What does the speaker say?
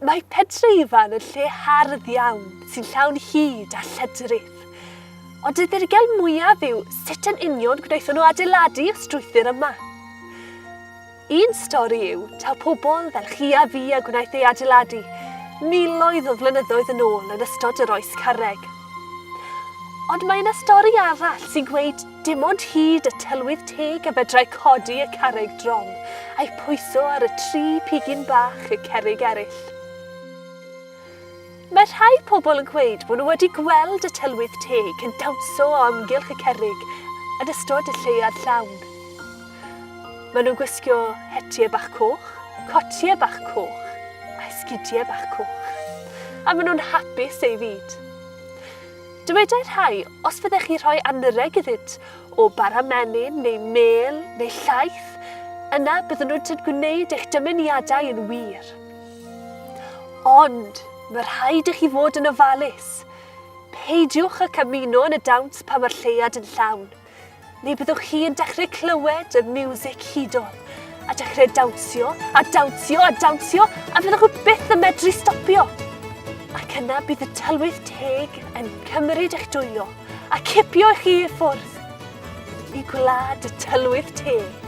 Mae Pentre Ifan yn lle hardd iawn sy'n llawn hud a lledrith. Ond y ddirgel mwyaf yw sut yn union gwnaethon nhw adeiladu y strwythur yma. Un stori yw taw pobl fel chi a fi a gwnaeth ei adeiladu miloedd o flynyddoedd yn ôl yn ystod yr oes carreg. Ond mae yna stori arall sy'n gweud dim ond hyd y tylwyth teg a fedrai codi y carreg drom a'i pwyso ar y tri pigyn bach y cerrig eraill. Mae rhai pobl yn gweud bod nhw wedi gweld y tylwyth teg yn dawnsio o amgylch y cerrig yn ystod y lleuad llawn. Maen nhw'n gwisgo hetiau bach coch, cotiau bach coch a esgidiau bach coch. A maen nhw'n hapus ei fyd. Dywedai rhai, os fyddech chi rhoi anrheg iddynt o bara menyn neu mêl neu llaeth, yna byddwn nhw'n gwneud eich dymuniadau yn wir. Ond mae rhaid i chi fod yn ofalus. Peidiwch ag ymuno yn y dawns pan mae'r lleuad yn llawn, neu byddwch chi yn dechrau clywed y miwsig hudol, a dechrau dawnsio, a dawnsio, a dawnsio, a fyddwch chi byth yn medru stopio. Ac yna bydd y tylwyth teg yn cymryd eich dwylo a cipio chi i ffwrdd i gwlad y tylwyth teg.